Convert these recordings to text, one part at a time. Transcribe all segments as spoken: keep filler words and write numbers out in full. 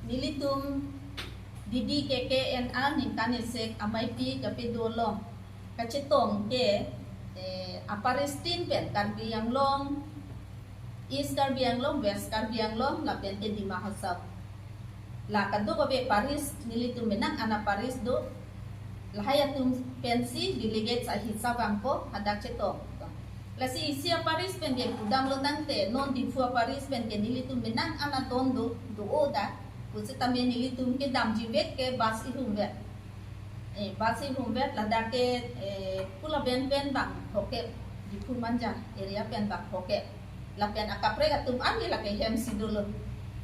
Nelitum D D K K N R ningkan isi ameipi kapedo along kachetong ke, eh, a-paris tin pen Karbi Anglong, East Karbi Anglong, West Karbi Anglong, lapen ke Dima Hasao. La kadokave paris nelitum menang an a-paris do, lahai atum pensi delegates ahisap abang ko hadak chetong. Lasi isi a-paris pen ke pudamlo tangte non Diphu a-paris pen ke nelitum menang an adon do, do-o dak. Pusitame nelitum kedamji vek ke bus ihum vek. Eh, bus ihum vek ladak ke, eh, Pulaben pen bang phokep, Diphu Manja area pen bang phokep. Lapen akaprek atum an ke lake hem si dolo.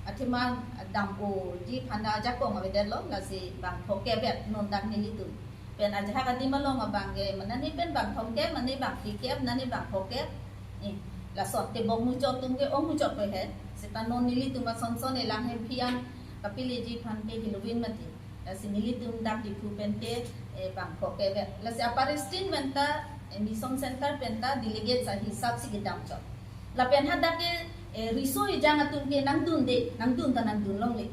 Athema dam-oji aphan ajakong avedetlo, lasi bang phokep vek non dak nelitum. Pen ajahak adim along abang ke, mane ne pen bang thomkep, mane bang phlikep, mane bang phokep. Eh, lason tebok muchot atum ke ong muchot pe he. Seta non nelitum asonson elang hemphi an kapeleji aphan ke hilovin mati. Lasi nelitum dak Diphu pen ke, eh, bang phokep vek. Lasi a-paris tin pen ta, eh, mission center pen ta delegates ahisap si kedam chot. Lapen hadak ke, eh, riso ejang atum ke nangdunde, nangdun ta nangdun longle.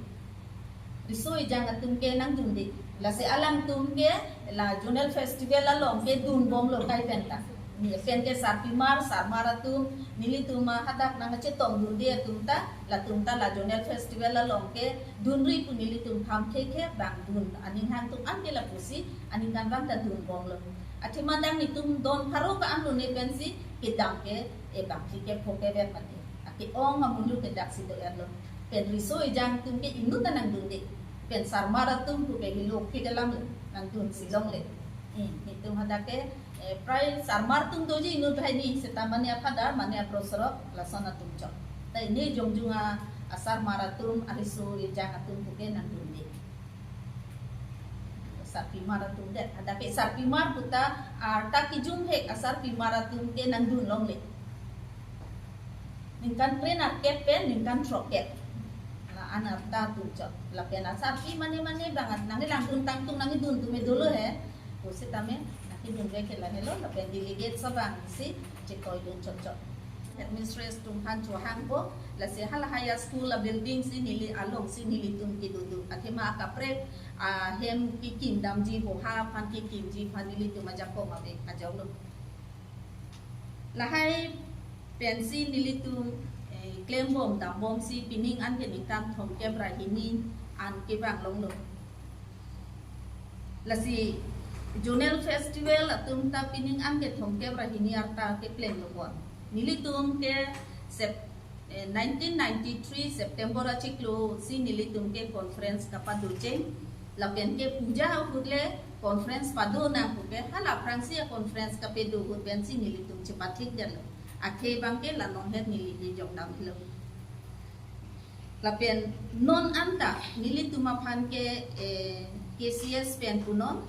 Riso ejang atum ke nangdunde. Lasi alangtum ke la zonal festival along ke dunbomlo kai pen ta. Ni pen ke sarpimar, sarmar atum, nelitum hadak nangchetong dunde atum ta, latum ta la zonal festival along ke dunri pu nelitum kham khekhe bang dun. Aning hang atum an ke lapusi, aningkanvang ta dunbomlo. Athema dak netum don pharo ka an lo ne pensi kedam ke, eh, bang phlikep phokep vek mati. Ake-ong amunju ke dak si do-etlo. Pen riso ejang atum ke inut ta nangdunde. Pen sarmar atum pu ke helo phlik alam lo, nangdun si longle. Hmm, netum hadak ke, eh, prai sarmar atum doji inut banghini, seta mane aphadar, mane aprosorok, lason atum chot. Ta ne jongjung a, asarmar atum, ariso ejang atum pu ke nangdunde. Sarpimar atum det. Hadak ke sarpimar pu ta arta kejum hek asarpimar atum ke nangdun longle. Ningkan prin arkep pen ningkan throkkep. La an arta atum chot. Lapen asarpi mane mane bang at nangkelang dun tangtung nangkedun atum dolo he. Pusitame nangkedun vek ke lahelo, lapen delegates abang si chekoi dun chot chot. Headmistress atum aphan chohangpo, lasi halahai a-school a-building si neli along si nelitum kedo do. Athema akaprek ahem kekim damji, boha aphan kekimji aphan nelitum ajakong ave ajok lo. Lahai pensi nelitum, eh, klembom dambom si pining an ke ningkan thomkep ra hini an kevang longlo. Lasi zonal festival atum ta pining an ke thomkep ra hini arta keplenglo bon. Nelitum ke Sep-, eh, nineteen ninety-three September achiklo si nelitum ke conference kapado cheng. Lapen ke puja ahut le conference pado nang pu ke hala aphrangsi a-conference kapedo ahut pensi nelitum chepathik detlo. Akhei abang ke la nonghet neli hijok dam helo. Lapen non anta nelitum aphan ke, eh, K C S pen punon,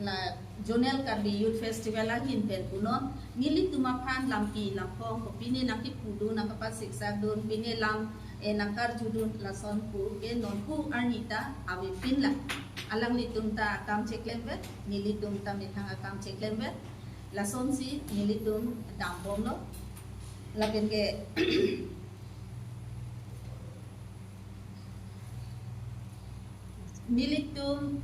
la Zonal Karbi Youth Festival ahin pen punon, nelitum aphan lampi lamkong ko pine nangkepu dun, nangkapasiksak dun, pine lam, eh, nangkarju dun, lason pu ke non pu arni ta avepin lang. Alanglitum ta akam cheklem vet, nelitum ta methang akam cheklem vet. Lasonsi nelitum dambomlo. Lapen ke nelitum,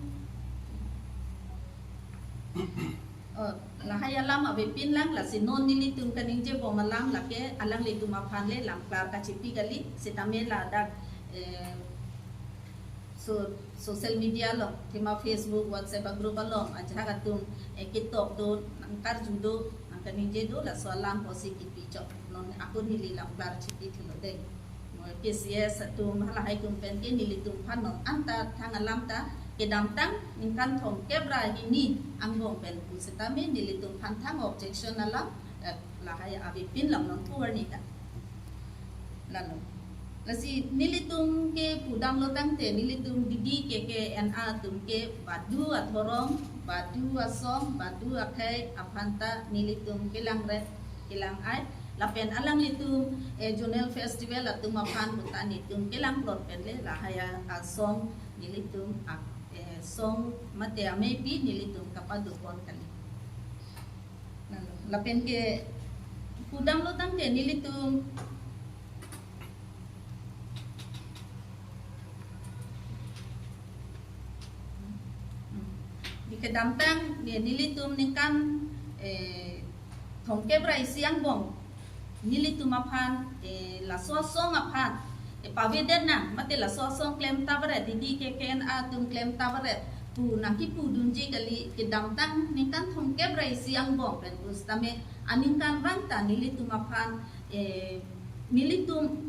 oh, lahai alam avepin lang, lasi non nelitum kaningjebom alam lake alanglitum aphan le langklar kachipi kali, sitame ladak, eh, so, social media along, athema Facebook, WhatsApp a-group along, ajahak atum, eh, ketok do, nangkarju do, nangkaningje do, laso alam pusi kipi chot. Non ako neli langklar chipi thilo dei. Mo K C S atum halahai atum pen ke nelitum aphan non anta thang alam ta kedamtang ningkan thomkep ra hini angbong pen pusitame nelitum aphan thang objection alam, eh, lahai avepin lang non pu arni ta. Lalo. Lasi nelitum ke pudamlo tangte nelitum D D K K N R atum ke badu athorong, badu asong, badu akhei aphan ta nelitum kelang re, kelang ai. Lapen alanglitum, eh, zonal festival atum aphan pu ta netum kelang plot pen le lahai asong nelitum ak-, eh, song mate ameipi nelitum kapado pon kali. Lapen ke pudamlo tangte nelitum, Kedamtang, eh, nelitum ningkan, eh, thomkep ra isi angbong nelitum aphan, eh, laso asong aphan, eh, pavedet nang, mate laso asong klemtap ret, Didi K K N A atum klemtap ret pu nangkipudunji kali. Kedamtang ningkan thomkep ra isi angbong pen pusitame aningkan vang ta nelitum aphan, eh, nelitum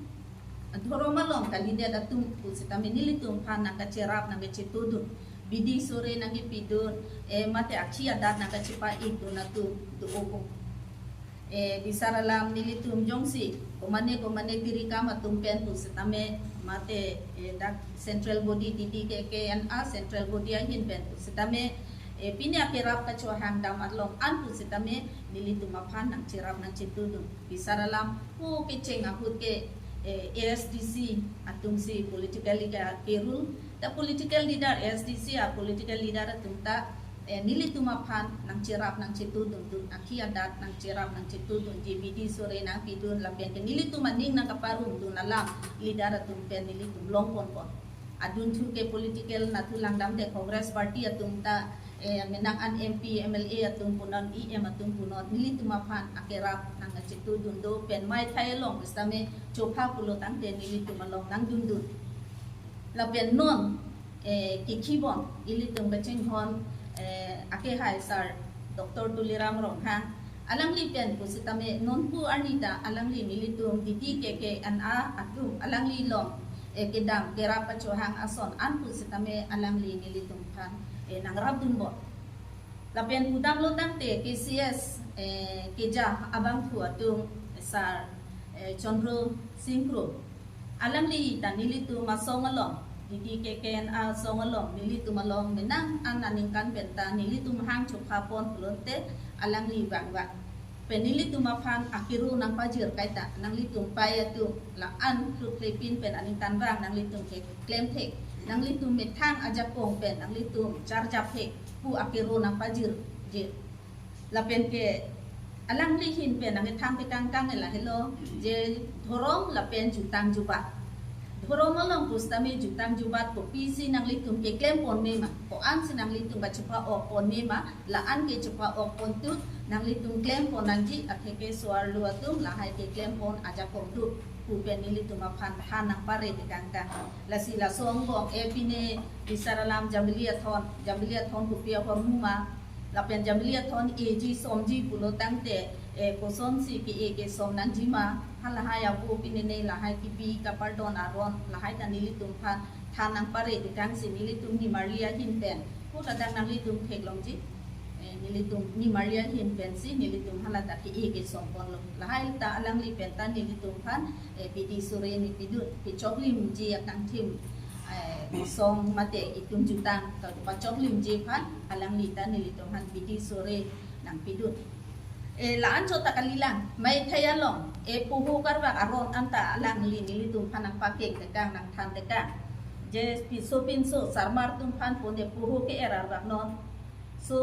dhorom along kalidet atum pusitame nelitum aphan nangkacherap nangkachetudun, bidi sore nangkepidun, eh, mate akhi adat nangkachepa-ikdun atum do-o. Eh, bisar alam nelitum jongsi komane komane tirikam atum pen pusitame, mate, eh, dak central body, Didi K K N A central body ahin pen pusitame, eh, pini akerap kachohang dam along an pusitame nelitum aphan nangcherap nangchetudun. Bisar alam pu kecheng ahut ke, eh, A S D C atumsi politically ke, kerule ta political leader, A S D C a political leader atum ta, eh, nelitum aphan nangcherap nangchetudun, dun akhi adat nangcherap nangchetudun, J B D sore nangpidun lapen ke nelitum aning nangkaparumdun alam leader atum pen nelitum longponpon. Adunthu ke political nathu langdamde Congress party atum ta, eh, menang an M P, M L A atum punon, E M atum punon, nelitum aphan akerap nangkachetudun do pen maithai along pusitame chopha pulo tangte nelitum along nangdundun. Lapen non, eh, kikhibon ilitum kachinghon, eh, akehai sar Doctor Tuliram Ronghang, alangli pen pusitame nonpu arni ta alangli nelitum Didi K K N A atum alangli along, eh, kedam kerap kachohang ason an pusitame alangli nelitum aphan, eh, nangrapdunbom. Lapen pudamlo tangte K C S, eh, keja abangphu atum sar, eh, Chandra Sing Kro, alangli ta nelitum asong along, Didi K K N A asong along, nelitum along menang an aningkan pen ta nelitum hang chophapon pulote alangli vangvang. Pen nelitum aphan akero nangpajir kaita, nanglitum pai atum la-an kruklepin pen aningkan vang nanglitum keklem thek, nanglitum methang ajakong pen nanglitum charjap thek pu akero nangpajirjir. Lapen ke alangli ahin pen nangkethan tekang kang lahelo, je dhorom lapen jutang jubat. Dhorom along pusitame jutang jubat kopisi nanglitum keklempon mema, ko-ansi nanglitum kachepa-okpon mema, la-an ke chepa-okpon tu nanglitum klempon nangji, atheke so-arlo atum lahai keklempon ajakong do pu pen nelitum aphan than nangpare tekang kang. Lasi laso angbong, eh, pine bisar alam Jambili Athon, Jambili Athon kopi ahormu ma, lapen Jambili Athon eji somji pulo tangte, eh, kosonsi ke-e kesom nangji ma, halahai avo pinene lahai kibi kapardon aron lahai ta nelitum aphan than nangpare tekangsi nelitum nimarli ahin pen, pu kadang nanglitum theklongji, eh, nelitum nimarli ahin pensi nelitum hala ta ke-e kesomponlo. Lahai ta alangli pen ta nelitum aphan, eh, bidi sore nangpidun, kechoklimji akangthim, eh, song mate itum jutang ta pachoklimji aphan alangli ta nelitum aphan bidi sore nangpidun. Eh, la-anchot ta kalilang, maithai along, eh, poho karvak aron anta alangli nelitum aphan nangpakeng tekang, nangthan tekang. Je pinso pinso sarmar atum aphan pon de poho ke-er arvak non. So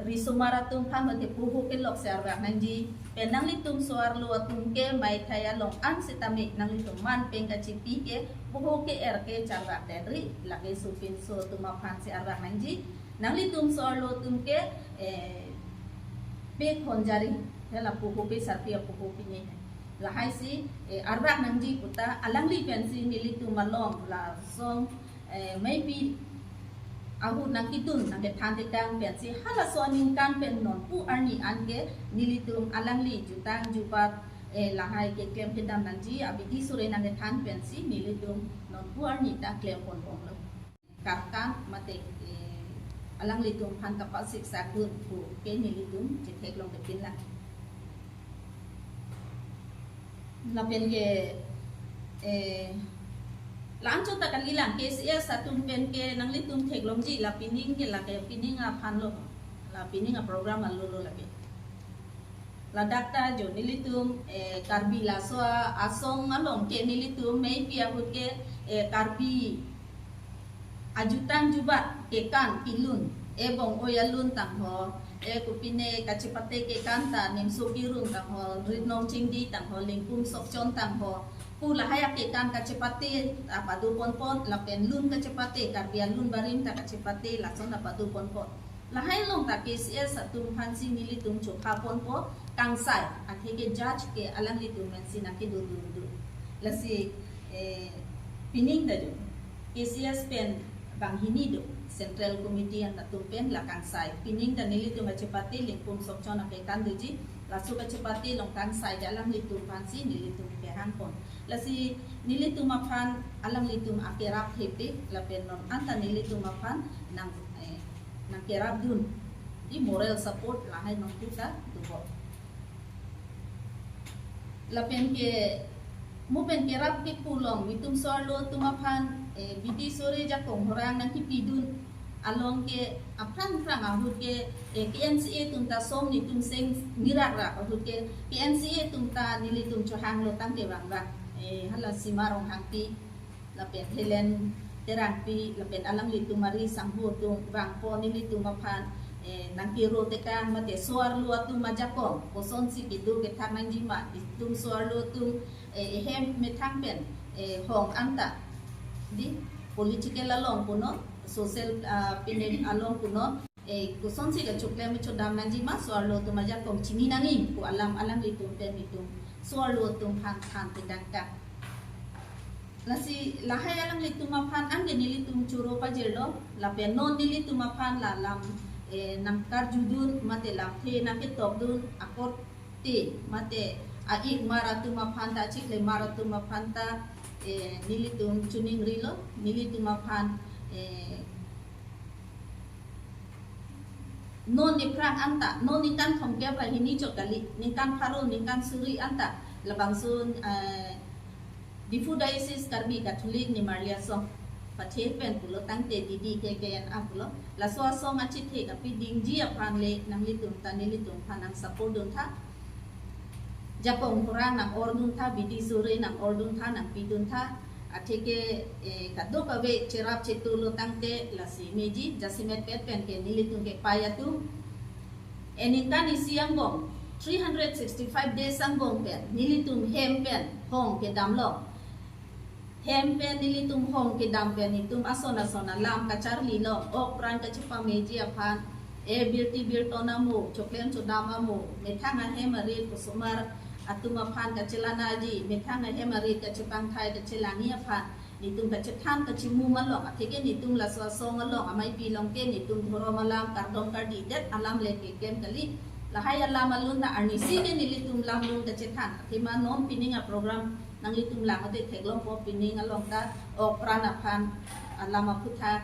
risomar atum aphan mate poho keloksi arvak nangji. Pen nanglitum so-arlo atum ke maithai along an sitame nanglitum man pen kachipi ke poho ke-er ke charvak detri, lake so pinso atum aphansi arvak nangji. Nanglitum so-arlo atum ke, eh, pe khonjari, hala poho pe sarpi apoho pine. Lahaisi, eh, arvak nangji puta alangli pensi nelitum along lason, eh, meipi ahut nangkidun nangkethan tekang pensi halaso aningkan pen nonpu arni an ke nelitum alangli jutang jubat, eh, lahai keklem kedam nangji abidi sore nangkethan pensi nelitum nonpu arni ta klemponbomlo. Karkan mate, eh, alanglitum aphan kapasiksakdun pu ke nelitum chetheklong kepinlang. Lapen ke, eh, la-anchot ta kalilang K C S atum pen ke nanglitum theklongji la pining ke lake pining aphanlo, la pining aprogram alolo lake. Ladak ta jo nelitum, eh, Karbi laso asong along ke nelitum meipi ahut ke, eh, Karbi ajutang jubat kekan kelun, eh, bong-oi alun tangho, eh, kopine kachepate kekan ta nimso kerung tangho, rit nong chingdi tangho, lingkum sokchon tangho, pu lahai akekan kachepate ta padoponpon, lapen lun kachepate, Karbi alun barim ta kachepate lason ta padoponpon. Lahai along ta K C S atum aphansi nelitum chopha ponpo, kangsai atheke judge ke alanglitum pensi nangkedodun do. Lasi, eh, pining ta jo K C S pen banghini do, Central Committee an atum pen la kangsai. Pining ta nelitum kachepate Lingpum Sokchon ape kan doji, laso kachepate along kangsai ke alanglitum aphansi nelitum kehang pon. Lasi nelitum aphan alanglitum akerap thepi, lapen non anta nelitum aphan nang, eh, nangkerapdun, di moral support lahai nong kita tubo. Lapen ke, mo pen kerap ke pulong, nelitum so-arlo atum aphan, eh, bidi sore jakong horang nangkepidun along ke aphrang phrang ahut ke, eh, K N C A atum ta som nelitum seng mirak rak ahut ke, K N C A atum ta nelitum chohanglo tangte vangvang. Eh, hala Sima Ronghangpi, lapen Helen Terangpi, lapen alanglitum ari sangho atum vangpo nelitum aphan, eh, nangkero tekang mate so-arlo atum ajakong kosonsi kedo kethak nangjima, itum so-arlo atum, eh, ehem methang pen, eh, hong anta, di political along punon, social, ah, pine along punon, eh, kosonsi kachoklem chodam nangjima, so-arlo atum ajakong chini nangji pu alam alanglitum pen nelitum so-arlo atum aphan than tedang ka. Lasi lahai alanglitum aphan anke nelitum choro pajirlo, lapen non nelitum aphan la lam, eh, nangkarjudun mate lamthe nangketokdun akorte mate a-ikmar atum aphan ta, achiklemar atum aphan ta, eh, nelitum choningrilo, nelitum aphan, eh, non ephrang anta, non ningkan thomkep ra hini chot kali, ningkan pharo, ningkan suri anta labangso, eh, Diphu Diocese Karbi Catholic Nimarli Asong pathe pen pulo tangte D D K K N A pulo, laso asong achethe kapidingji aphan le nanglitum ta nelitum aphan nang support dun tha. Jakong horang nang-ordun tha, bidi sore nang-ordun tha, nangpidun tha. Atheke, eh, kadokave cherap chetulo tangte lasi meji, jasemet pet pen ke nelitum kepei atum, eh, ningkan isi angbong, three hundred sixty-five days angbong pen nelitum hem pen hong kedamlo. Hem pen nelitum hong kedam pen itum ason ason alam kacharlilo, ok pran kachepameji aphan, eh, birti birton amo, choklem chodam amo, methang ahem arit osomar atum aphan kachelanaji, methang ahem arit kachepangthai kachelangji aphan nelitum kachethan kachimum along, atheke nelitum laso asong along amei pi along ke nelitum dhorom alam, kardom kardi det alam le keklem kali. Lahai alam alun ta arnisi ke nelitum lam lun kachethan. Athema non pining aprogram nanglitum lang ate theklongpo, pining along ta ok pran aphan alam aphuthak,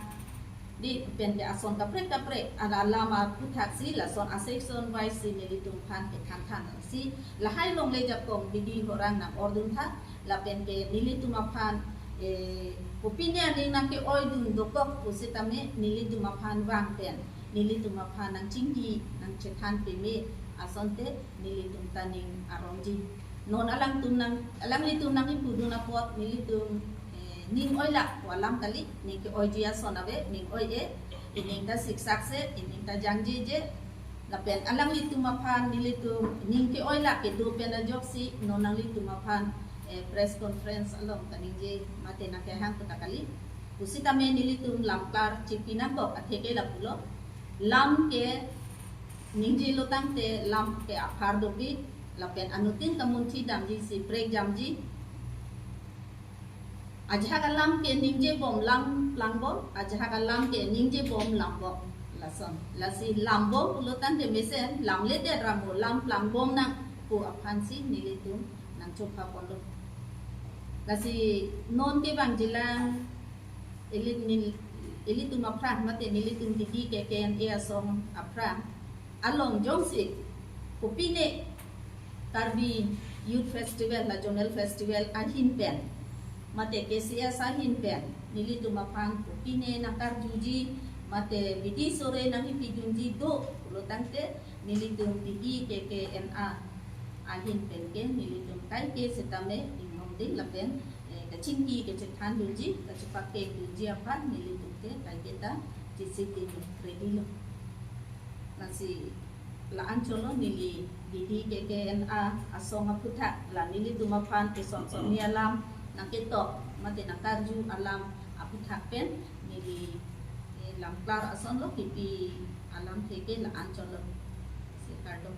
di pen ke ason kaprek kaprek ala alam aphuthak si lason a-section wise si nelitum aphan kethan than si lahai along le jakong bidi horang nang-ordun tha, lapen ke nelitum aphan, eh, kopine aning nangke-oidun dokok pusitame nelitum aphan vang pen nelitum aphan nangchingki nangchethan peme asonte nelitum ta ning arongji. Non alangtum nang, alanglitum nangkipudun apot nelitum, eh, ning oilak pu alam kali, ning ke-oiji ason ave, ning oi-e, ining ta siksak se, ining ta jangjeje. Lapen alanglitum aphan nelitum ning ke-oilak kedo pen ajoksi non nanglitum aphan, eh, press conference along kaningje mate nangkehang pu ta kali. Pusitame nelitum lamklar chipi nangkok atheke lapulo. Lam ke ningjelo tangte lam ke aphar dopik, lapen anuttin kamunthi damji si prekjamji. Ajahak alam ke ningjebom lam plangbom, ajahak alam ke ningjebom lambom. Lason. Lasi lambom pulo tangte mesen lamledet ra mo lam plangbom nang pu aphansi nelitum nangchopha ponlo. Lasi non kevangjilang elit nel-, elitum aphrang mate nelitum D D K K N A asong aphrang along jongsi kopine Karbi Youth Festival la Zonal Festival ahin pen mate K C S ahin pen nelitum aphan kopine nangkarjuji mate bidi sore nangkipidunji do pulo tangte nelitum D D K K N A ahin pen ke nelitum kaike setame inghongding lapen, eh, kachingki kachethandunji, kachepakengdunji aphan nelitum ke kaike ta chesik ding ready lo. Lasi la-an cholo neli D D K K N A asong aphuthak la nelitum aphan kesong songni alam nangketok mate nangkarju alam aphuthak pen neli, eh, lam Lar ason lo kipi alamthe ke la-an chotlo. Si kardom.